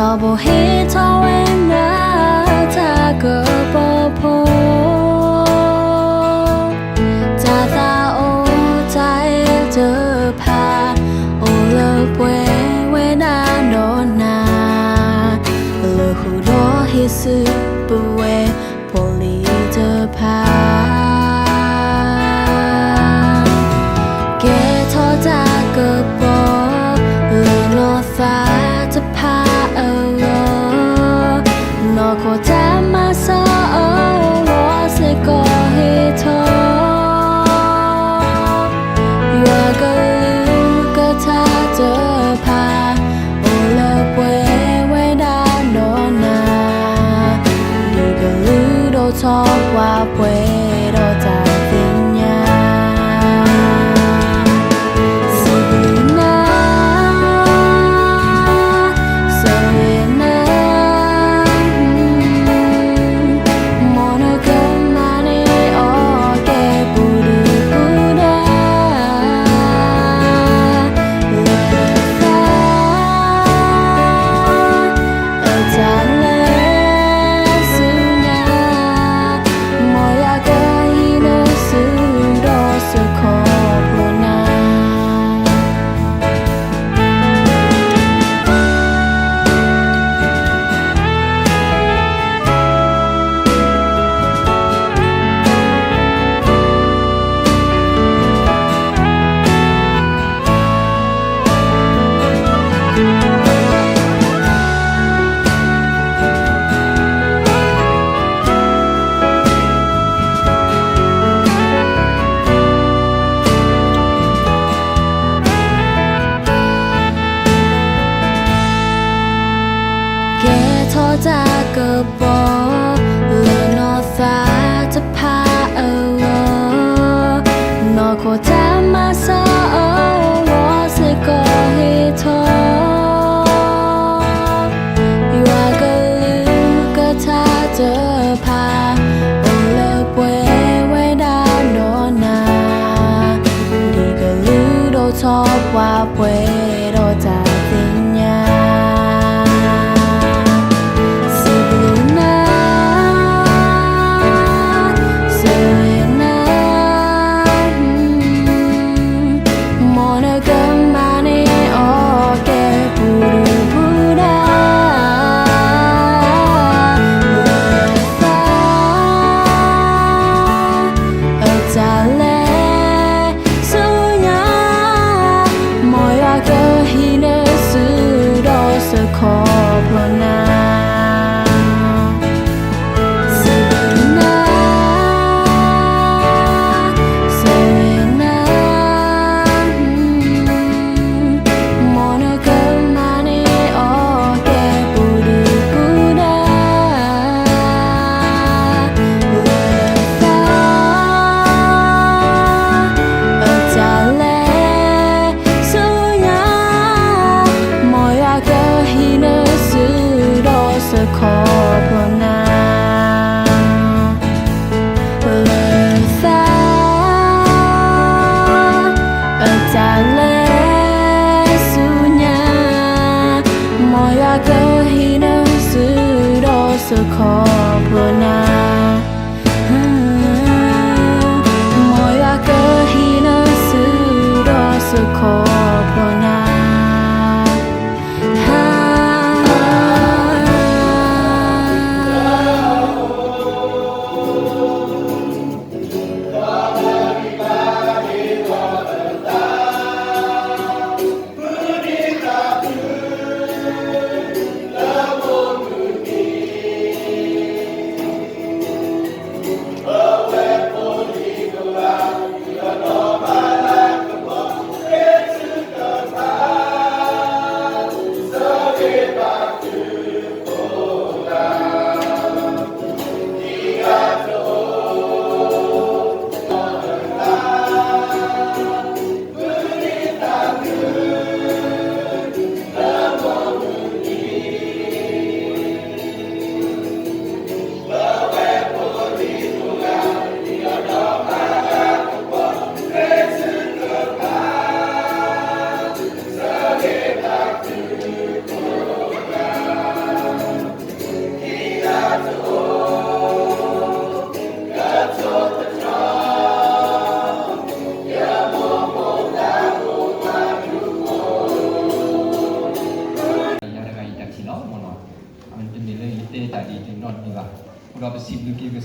ဒီးပဟ့ၣ်ထီၣ်ဝဲနၤတၢ်ကပီၤဖိ, တၢ်သးအိၣ်တၢ်အဲၣ်တဖၣ် အိၣ်လၢပှဲၤဝဲဒၣ်ဒီးနၤ, လၢဃုာ်ဒီးဟံးစုပဝဲဖိလံၤတဖၣ် ကဲထီၣ်တၢ်ကပီၤလၢနီၢ်သးတဖၣ်အဂီၢ်, နီၢ်ခိတၢ်မၤစၢၤအဂီၢ်စ့ၢ်ကီးဟ့ၣ်ထီၣ်, ယွၤကလုၢ်ကထါတဖၣ် အိၣ်လၢပှဲၤဝဲဒၣ်ဒီးနၤ, ဒုးကလုၢ်ဒိၣ်ထီၣ်ပှၤပှဲၤဒီးတၢ်သ့ၣ်ညါ, စံးဘျုးနၤ, ဆိၣ်ဂ့ၤနၤ, မ်နကမၤန့ၢ်အီၣ်ကဲပူၤဒုၣ်ပူၤဒါ လၢသး အတၢ်လဲၤဆူညါ, မ်ယၤက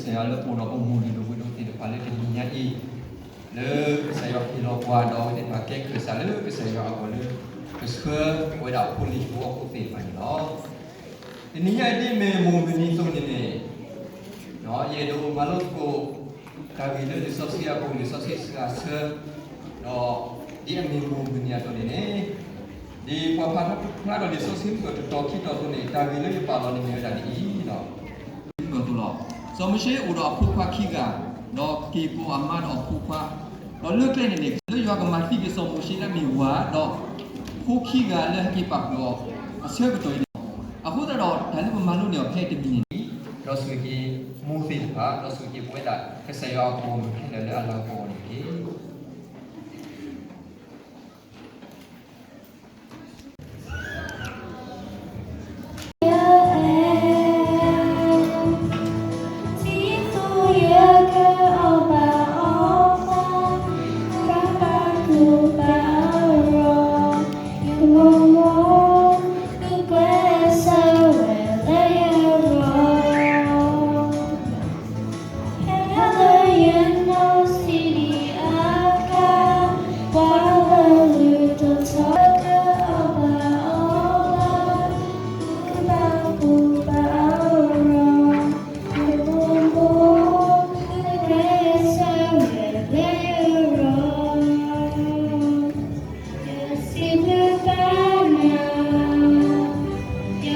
ကစၢ်ယွၤလၢပအိၣ်ဒီးပမိၢ်လုၢ်ဒိၣ်ပှ့ၤဒိၣ်သ့ၣ်တဖၣ်လၢတနံၤညါအံၤ, လၢကစၢ်ယွၤဟ့ၣ်လီၤပှၤဒီးအဝဲသ့ၣ်တဖၣ်ကဲခၢၣ်စးလၢကစၢ်ယွၤအဂီၢ်လၢ ကဆှၢဝဲဒၣ်ဖိလံၤဖိအခိၣ်သ့ၣ်တဖၣ်န့ၣ်လီၤ. တနံၤညါအံၤဒ်မ့ၢ်မိၢ်မုၢ်နံၤအသိးန့ၣ်န့ၣ် ယအဲၣ်ဒိးမၤလိသကိး တၢ်ဂ့ၢ်လၢလံာ်စီဆှံအပူၤ လံာ်စီဆှံစှၤဆၢ ဒီးဒ်အမ့ၢ်မိၢ်မုၢ်နံၤအသိးန့ၣ်န့ၣ် ဒ်ပှၤဖးဖျါထီၣ်လံာ်စီဆှံမုၢ်ကီၢ်တတီၤခံတီၤအသိးန့ၣ် တၢ်ဂ့ၢ်လၢယပာ်လီၤန့ၣ်မ့ၢ်ဝဲဒၣ်ဒ်အံၤလီၤ. မုၢ်ကီၢ်သိးလီၤ. စီၤမိၤၡ့အိၣ်ဒီးအဖိခွါခံဂၤ, ဒီးက့ၤပိာ်အမါဒီးအဖိခွါ, ဒီးလၢကျဲန့ၣ်န့ၣ် လၢယွၤကမၤသံက့ၤစီၤမိၤၡ့လၢအမ့ၢ်ဝၤ ဒီးဖိခံဂၤလၢဟဲက့ၤပာ်ဃုာ်အီၤ အဆၢကတီၢ်အံၤန့ၣ်လီၤ. အဃိသတးဒီး တၢ်လၢပမၤလိန့ၢ်အီၤဖဲတမံၤန့ၣ် ဒီးဆိၣ်ဂ့ၤက့ၤမိၢ်သ့ၣ်တဖၣ် ဒီးဆိၣ်ဂ့ၤက့ၤပဝဲဒၣ်ကစၢ်ယွၤအကဝီၤမုၣ်ခဲလၢာ်လၢအလၤကပီၤအဂီၢ်န့ၣ်တက့ၢ်. ဖဲလၢယနီၢ်ဆံးဒံးအခါ, ပှၤလၢလုၢ်ဒိၣ်ထီၣ်ယၤ, မ့ၢ်ဝဲယၤ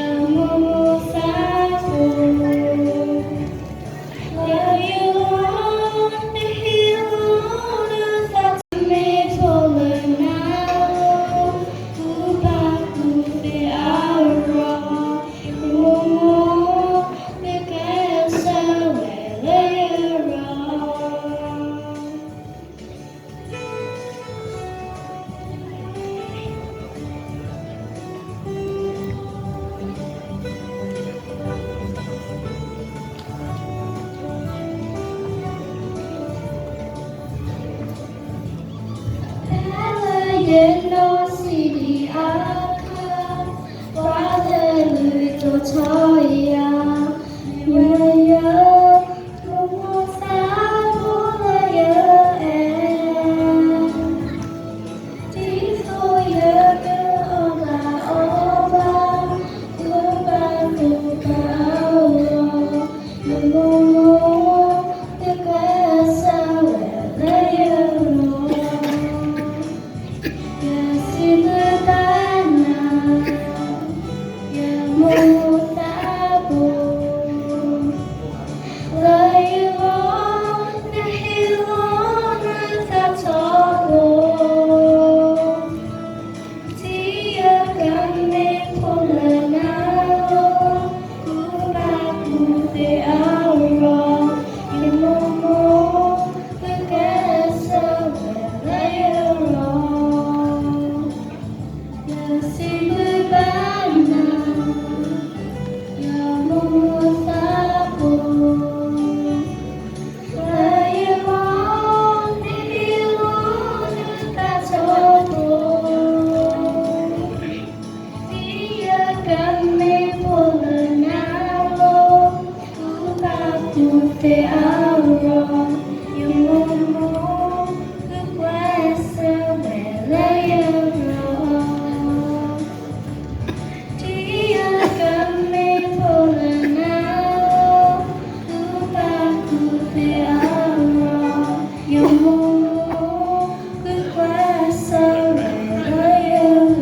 မိၢ်မိၢ်သးဘိလၢယအဲၣ်, ဒ်သိးယကအီၣ်ဘၣ်အီဘၣ်, ကဘၣ်သူၣ်ဘၣ်အီၣ်, ယမိၢ်မိၢ် ကကွဲးစၢးဝဲလၢယဂီၢ် ယစံးဘျုးဘၣ်နၤ, ယမိၢ်မိၢ်သးဘိ, လၢယဂီၢ် နဟ့ၣ်လီၤနသးထီဘိ, ဒ်ယကမ့ၢ်ဖိလၢနၤလီၤ, ကဘၣ်သူၣ်ဘၣ်အီၣ်, ယမိၢ်မိၢ် ကကွဲးစၢးဝဲလၢယဂီၢ် ယစံးဘျုးဘၣ်နၤ, ယမိၢ်မိၢ်သးဘိ, လၢယဂီၢ် နဟ့ၣ်လီၤနသးထီဘိ, ဒ်ယကမ့ၢ်ဖိလၢနၤလီၤ, ကဘၣ်သူၣ်ဘၣ်အီၣ်, ယမိၢ်မိၢ် ကကွဲးစၢးဝဲလၢယဂီၢ် ဒ်ယကမ့ၢ်ဖိလၢနၤလီၤ, ကဘၣ်သူၣ်ဘၣ်အီၣ်, ယမိၢ်မိၢ် ကကွဲးစၢးဝဲလၢယဂီၢ်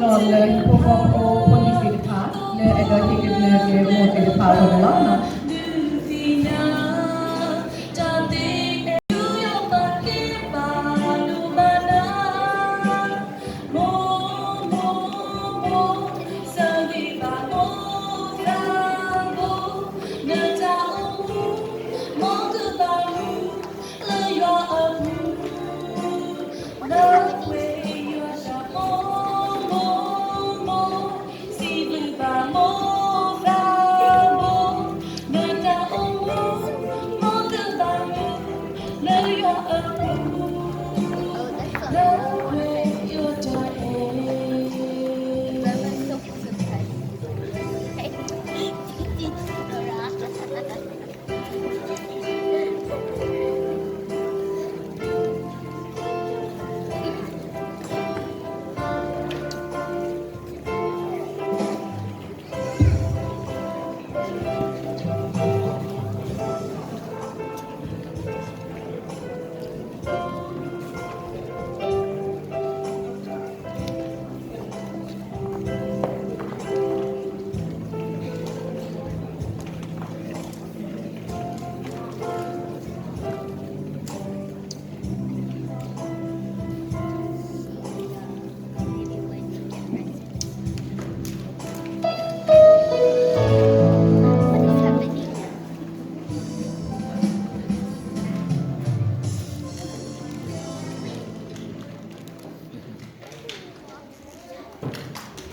ဒီးလၢဟံၣ်ဖိဃီဖိဖိလံၤသ့ၣ်တဖၣ် လၢအဲၣ်ဒိးဟ့ၣ်ကညးက့ၤမိၢ်သ့ၣ်တဖၣ်အဂီၢ်န့ၣ်လီၤ.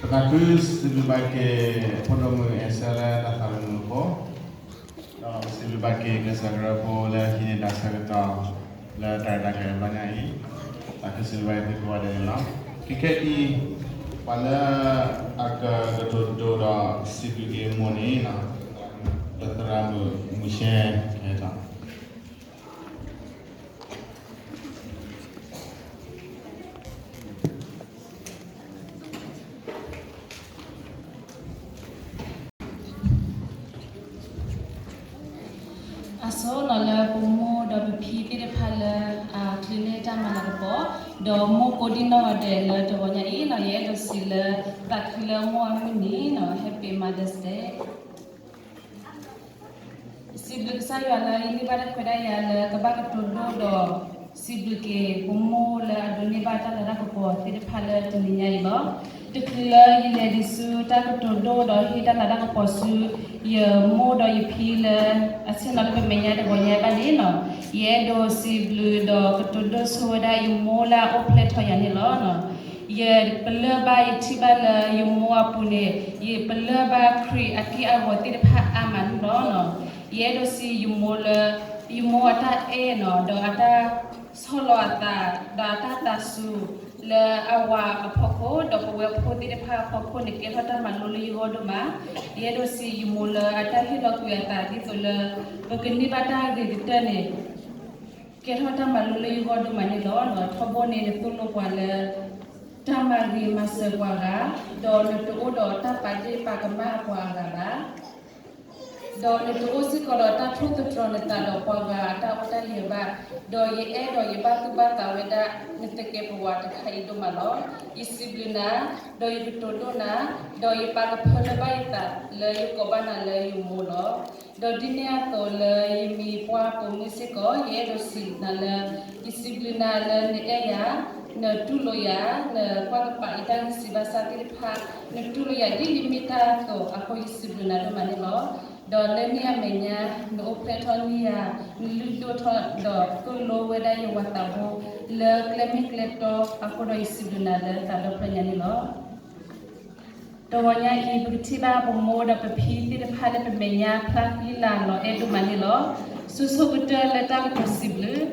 ပသးခုစံးဘျုးဘၣ်က့ၤ ဖိဒိၣ်မုၣ်အဲၣ်စဲလၢ တၢ်သးဝံၣ်မုာ်အဃိ, ဒီးစံးဘျုးဘၣ်က့ၤ ကစၢ်ကရၢဖိလၢဟံးန့ၢ်တၢ်ဆၢကတီၢ် လၢတၢ်ရဲၣ်တၢ်ကျဲၤတဘျီညါအံၤ, သးခုစံးဘျုးဘၣ်က့ၤသုကိးဂၤဒဲးန့ၣ်လီၤ. ခဲခဲအံၤ ပှၤလၢအကကတိၤဒိဒီးစံးဘျုးက့ၤမိၢ်န့ၣ် ပသရၣ်မုၣ်မုၢ်ရှဲ ကဟဲထီၣ် အဆိနီၤလၢပမိၢ်ဒီးပဖံသ့ၣ်တဖၣ်လၢ အချုးန့ၢ်တၢ်မၤလၤကပီၤ, ဒီးမိၢ်ကိးဒံနီၢ်ဂၤဒဲးလၢတဂီၤညါအံၤနီၤ ယအဲၣ်ဒိးစံးလၢ သးခုလၢမိၢ်အမုၢ်နံၤနီၤ Happy Mother's Day. စံးဘျုးကစၢ်ယွၤလၢယန့ၢ်ဘၣ်တၢ်ခွဲးတၢ်ယာ်လၢကဘၣ်ကတိၤဒိဒီး စံးဘျုးက့ၤပမိၢ်လၢအဒိးန့ၢ်ဘၣ်တၢ်လၤတၢ်ကပီၤသ့ၣ်တဖၣ်လၢတနံၤညါအံၤလီၤ. တချုးလၢယလဲၤဒံးဆူတၢ်ကတိၤဒိဒီးဟ့ၣ်တၢ်လၤတၢ်ကပီၤဆူ ယမိၢ်ဒီးယဖံလၢ အဆ့ၣ်နီၤလၢပမဲာ်ညါတဂီၤညါဘၣ်န့ၣ်နီၤ, ယအဲၣ်ဒိးစံးဘျုးဒီးကတိၤဒိဆိဝဲဒၣ်ယမိၢ်လၢအအိၣ်ဖျဲၣ်ထီၣ်ယၤန့ၣ်လီၤ. ယပလၢၢ်ဘၣ်ယထံၣ်ဘၣ်လၢယမိၢ်အပူၤန့ၣ် ယပလၢၢ်ဘၣ်ခရံာ်အက့ၢ်အဂီၤသ့ၣ်တဖၣ်အါမးန့ၣ်လီၤ. ယအဲၣ်ဒိးစံးယမိၢ်လၢ ယမိၢ်အတၢ်အဲၣ်နီၤ ဒီးအတၢ်ဆီၣ်လီၤအသး ဒီးအတၢ်သးစူၤလၢအဝၤအဖီခိၣ် ဒီးပဝဲဖိသ့ၣ်တဖၣ်အဖီခိၣ်န့ၣ် ကဲထီၣ်တၢ်မၤလိလၢယဂီၢ်ဒိၣ်မး. ယအဲၣ်ဒိးစံးယမိၢ်လၢအတၢ်ဟ့ၣ်လီၤကွံာ်အသးဒ်သိးလၢ ပကန့ၢ်ဘၣ်တၢ်ဂ့ၤကတၢၢ်န့ၣ် ကဲထီၣ်တၢ်မၤလိလၢယဂီၢ်ဒိၣ်မးန့ၣ်လီၤ. ထီဘိန့ၣ် နသိၣ်လိပှၤလၢ တၢ်မၤဂ့ၤမၤစၢၤပှၤဂၤ, ဒီးနတအိၣ်ဒီးတၢ်ပာ်ဒ့ၣ်ပာ်ကမၣ်ပှၤအဂၤဘၣ်. ဒီးနတအိၣ်စ့ၢ်ကီးဒီးတၢ်ထိၣ်သတြီၤနသးဒီးပှၤဂၤအတၢ်အိၣ်တၢ်ယၢၤဘၣ်. ဒီးယအဲၣ်ဒိးယဘၣ်သူၣ်ဘၣ်သးဝဲဒၣ် နသကဲးပဝးတခါအံၤဒိၣ်မးလီၤ. ယစံးဘျုးနၤ, ဒီးယကတိၤဒိၣ်နၤ, ဒီးယပာ်ကဖၢလၢဘၣ်ယသးလၢယကိးဘၣ်နၤလၢယမိၢ်လီၤ. ဒီးဒ်န့ၣ်အသိးလၢယမံၤပှၢ်ပိာ်မုၣ်စ့ၢ်ကီး ယအဲၣ်ဒိးစံးနၤလၢ ယစံးဘျုးနၤလၢနအဲၣ်ယၤ, နတူၢ်လိာ်ယၤ, နကွၢ်ကပာ်ယတၢ်ဂံၢ်စၢ်ဘါစၢ်သ့ၣ်တဖၣ်, နတူၢ်လိာ်ယၤဒ်ယမ့ၢ်တၢ်အသိးအဃိ ယစံးဘျုးနၤဒိၣ်မးန့ၣ်လီၤ. ဒီးလၢန့ၣ်အမဲာ်ညါ နအိၣ်ဖျဲၣ်ထီၣ်န့ၢ်ယၤ, နလုၢ်ဒိၣ်ထီၣ်ဒီးသိၣ်လိဝဲဒၣ်ယဝၤသးဘိ လၢကျဲမ့ၢ်ကျဲတီအဃိဒီး ယစံးဘျုးနၤလၢသးဒီဖျၢၣ်ညါန့ၣ်လီၤ. တဂီၤညါအံၤ ပကထံၣ်ဘၣ်ပမိၢ်ဒီးပဖံသ့ၣ်တဖၣ်လၢပမဲာ်ညါဖျါဃံလၤလီၤအဲၣ်ဒိၣ်မးန့ၣ်လီၤ. ဆိဆိကတၢၢ်လၢတၢ်ကတိၤစံးဘျုး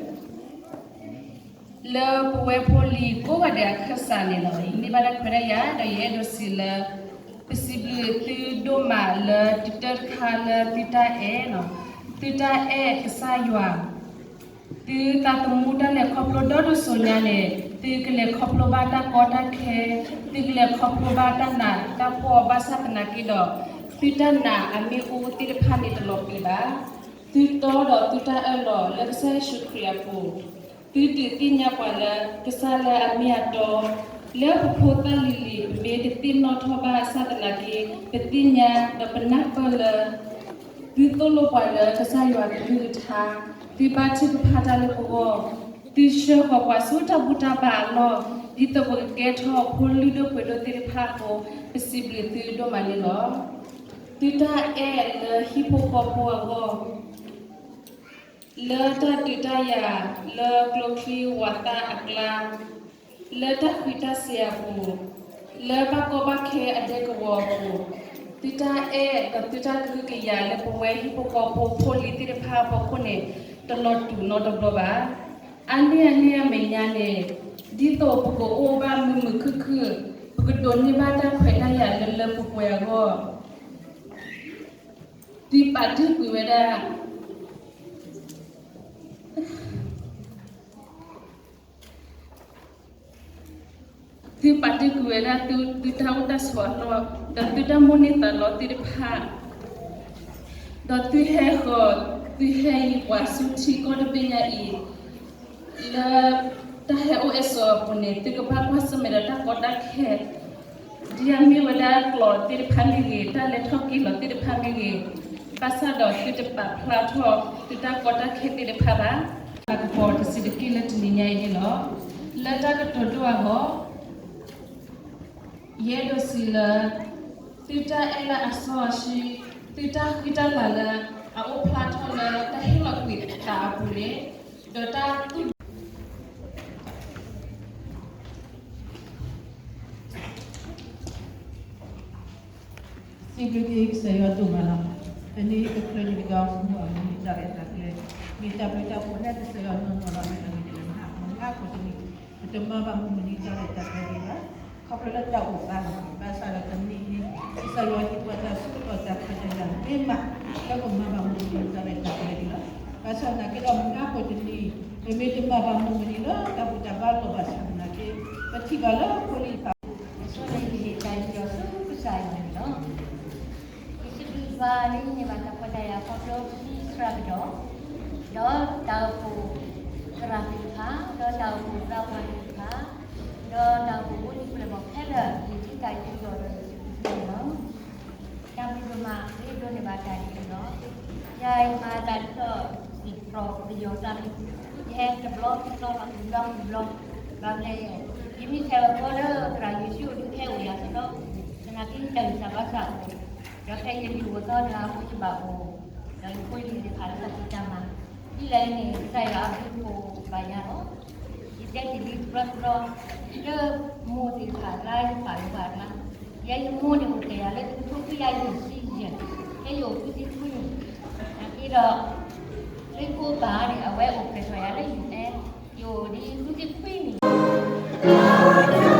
လၢပဝဲဖိလံၤကိးဂၤဒဲးအခၢၣ်စးန့ၣ်လီၤ. ယန့ၢ်ဘၣ်တၢ်ခွဲးတၢ်ယာ် ဒီးယအဲၣ်ဒိးစံးလၢ ပစံးဘျုးသုဒိၣ်မးလၢတၢတခါလၢသုတၢ်အဲၣ်, သုတၢ်အဲၣ်ကစၢ်ယွၤ သုသးသမူတၢ်လဲၤခီဖျိဒီတစိၤညါန့ၣ် သုကလဲၤခီဖျိဘၣ်တၢ်ကီတၢ်ခဲ, သုကလဲၤခီဖျိဘၣ်တၢ်နးတၢ်ဖှီၣ်ဘၣ်ဆၣ်သနာ်က့ဒီး သုတၢ်နာ်အမ့ၣ်အူသ့ၣ်တဖၣ်န့ၣ်တလီၤပံာ်ဘၣ်. သုတီဒီးသုတၢ်အၢၣ်လီၤလၢကစၢ်ယ့ၣ်ၡူးခရံာ်အပူၤ, သုဒုးသ့ၣ်ညါပှၤလၢကစၢ်လၢအမ့ၢ်အတီ လၢပဖိသၣ်လံၤလံၤ ပမ့ၢ်တသ့ၣ်နီၣ်ထီၣ်ဘၣ်ဆၣ်သနာ်က့ ပသ့ၣ်ညါဒီးပနၢ်ပၢၢ်လၢ သုသိၣ်လိပှၤလၢကစၢ်ယွၤကလုၢ်ကထါ, သုဘါထုကဖၣ်တၢ်လၢပဂီၢ်, သုဆှၢဃီၤပှၤဆူတၢ်ဘူၣ်တၢ်ဘါအလီၢ်, ဒ်သိးပကကဲထီၣ်ဖိလုၢ်ဒိၣ်ပှ့ၤဒိၣ်သ့ၣ်တဖၣ်အဃိ, ပစံးဘျုးသုဒိၣ်မးန့ၣ်လီၤ. သုတၢ်အဲၣ်လၢဟံၣ်ဖိဃီဖိအဂီၢ်, လၢတၢ်ဒုးတၢ်ယၤ, လၢကျိချံဝးသၣ်အကျါ, လၢတၢ်ဃံးတၢ်စ့ၤအပူၤ, လၢဘၣ်ကီဘၣ်ခဲအဒဲကဝီၤအပူၤ, သုတၢ်အဲၣ်ဒီးသုတၢ်ကဟုကယာ်လၢပဝဲဟံၣ်ဖိဃီဖိဖိလံၤသ့ၣ်တဖၣ်အဖီခိၣ်န့ၣ် တလီၤတူာ်နီတဘျီဘၣ်. အါန့ၢ်အန့ၣ်အမဲာ်ညါန့ၣ်, ဒ်သိးပကအိၣ်ဘၣ်မုာ်မုာ်ခုၣ်ခုၣ်, ပကဒိးန့ၢ်ဘၣ်တၢ်ခွဲးတၢ်ယာ်လၢလၢပှဲၤပှဲၤအဂီၢ် သုပာ်တ့ၢ်ကွံာ်ဝဲဒၣ်, သုပာ်တ့ၢ်ကွံာ်ဝဲဒၣ်သုတၢ်အိၣ်တၢ်ဆိးအလီၢ်, ဒီးသုတၢ်မိၣ်န့ၢ်သးလီသ့ၣ်တဖၣ်, ဒီးသုဟဲဃီၤ, သုဟဲအံၤပှၤဆူထံကီၢ်တဘ့ၣ်ညါအံၤ, လၢတၢ်ဟဲအိၣ်ဟဲဆိးအပူၤန့ၣ် သုကဘၣ်ကွၢ်ဆၢၣ်မဲာ်ဒီးတၢ်ကီတၢ်ခဲ ဒ်အမ့ၢ်ဝဲဒၣ်ကျိာ်သ့ၣ်တဖၣ်မ့ၢ်ဂ့ၤ, တၢ်လဲၤထီၣ်က့ၤလီၤသ့ၣ်တဖၣ်မ့ၢ်ဂ့ၤ, ဘၣ်ဆၣ်ဒီးသုတပာ်ဖျါထီၣ်သုတၢ်ကီတၢ်ခဲသ့ၣ်တဖၣ်ဘၣ်. တၢ်ကပီၤတဆံးတက့ၢ်လၢတနံၤညါအံၤန့ၣ်လီၤ. လၢတၢ်ကတိၤဒိၣ်အဂီၢ်, ယအဲၣ်ဒိးစံးလၢ သုတၢ်အဲၣ်လၢအစီအဆှံ, သုတၢ်ဃံတၢ်လၤလၢအအိၣ်ဖျါထီၣ်လၢတၢ်ဟ့ၣ်လီၤကွံာ်သးအပူၤန့ၣ်, ဒီးတၢ်သူၣ် စံးဘျုးက့ၤကစၢ်ယွၤဒိၣ်မးလီၤ. တနံၤအံၤတချုးန့ၣ် ပကမၤလိတၢ်ရဲၣ်တၢ်ကျဲၤ, မ့ၢ်တၢ်ဘျုးတၢ်ဖှိၣ်လၢကစၢ်ယွၤနီၢ်နီၢ်လီၤ. မ့ၢ်တၢ်ဂ့ၤတၢ်လၢမဟါမဟါခီတနံၤ, ပတမၤဘၣ်မုၢ်မနံၤတၢ်ရဲၣ်တၢ်ကျဲၤဒံးဘၣ်, ခီဖျိလၢတၢ်အိၣ်သးလီၤ. ဘၣ်ဆၣ်ဒီးတနံၤအံၤ ကစၢ်ယွၤဟ့ၣ်ပှၤတၢ်ဆူၣ်ထီၣ်တၢ်ခွဲးတၢ်ယာ်မ့ၢ်မး လၢပမၤဘၣ်မုၢ်မနံၤတၢ်ရဲၣ်တၢ်ကျဲၤဒံးလီၤ. ဘၣ်ဆၣ်သနာ်က့ဒီးမဟါခီတနံၤ, ပမ့ၢ်တမၤဘၣ်မုၢ်မနံၤလၢတၢ်ဘူၣ်တၢ်ဘါလီၢ်ဘၣ်ဆၣ်သနာ်က့, ပထံၣ်ဘၣ်လၢဖိလံၤသး အဆိန့ၣ် ယဟ့ၣ်တၢ်ယူးယီၣ်ဆူကစၢ်ယွၤန့ၣ်လီၤ. ယစံးဘျုးယွၤလၢယန့ၢ်ဘၣ်တၢ်ခွဲးတၢ်ယာ်ခီဖျိလံာ်သရၣ်ကဒီး, ဒီးတၢ်အိၣ်ဖှိၣ်သရၣ်သ့ၣ်တဖၣ်, ဒီးတၢ်အိၣ်ဖှိၣ်သရၣ်ပှၢ်သ့ၣ်တဖၣ်, ဒီးတၢ်အိၣ်ဖှိၣ်ဖိလံၤပျဲၢ်ဘီၣ်ခဲလၢာ်, ယထံၣ်တၢ်ယူးယီၣ်ဒီးယစံးဘျုးသုန့ၣ်လီၤ. တၢ်ဘျုးဒိၣ်မး ယဒိးန့ၢ်ဘၣ်တၢ်ဒ်အံၤလီၤ. ယၤအံၤမၤသးဒ်သိး စံးထီၣ်ပယီၤသးလံ, ယဟဲတဘျီခံဘျီ ဘၣ်တဘျီခံဘျီ, ဘၣ်မနုၤလဲၣ်, ယမ့ၢ်ထဲးအီၤဃီလၢသရၣ်ယိၤၡူအဒုးဟဲအိၣ်ယၤစ့ၢ်ကီး, သနာ်က့တၢ်ဂံၢ်စၢ်ဘါစၢ်အဃိ, ဒီးဖဲယလံၤအိၣ်သီတဂၤအဃိယဘၣ်အိၣ်, ဒီးယဖိယလံၤသ့ၣ်တဖၣ်လၢတၢ်ဖံးတၢ်မၤ, ဒ်လဲၣ်န့ၣ် ကစၢ်ယွၤအဘျုးအဖှိၣ်ဘၣ်ယၤလီၤ. ယတဲတ့ၢ်လံတဘျီတဘျီ, လၢမိၢ်သ့ၣ်တဖၣ်အကျါ ယပာ်လီၤပာ်အကျါ, ယဲယမိၢ်န့ၣ်အိၣ်တ့ၢ်ယၤလၢတကထိခွံကယၤယဲၢ်ဆံယဲၢ်, ဖဲယအိၣ်ဃုဆံခွံနံၣ်, နာ်က့ဒီး သုဖိပၢ်န့ၣ် အဝဲအိၣ်ဖျဲၣ်ထီၣ်ယၤလၢ ယူၣ်အဲၣ်, ယအိၣ်ဒ်ဃုဆံခွံနံၣ်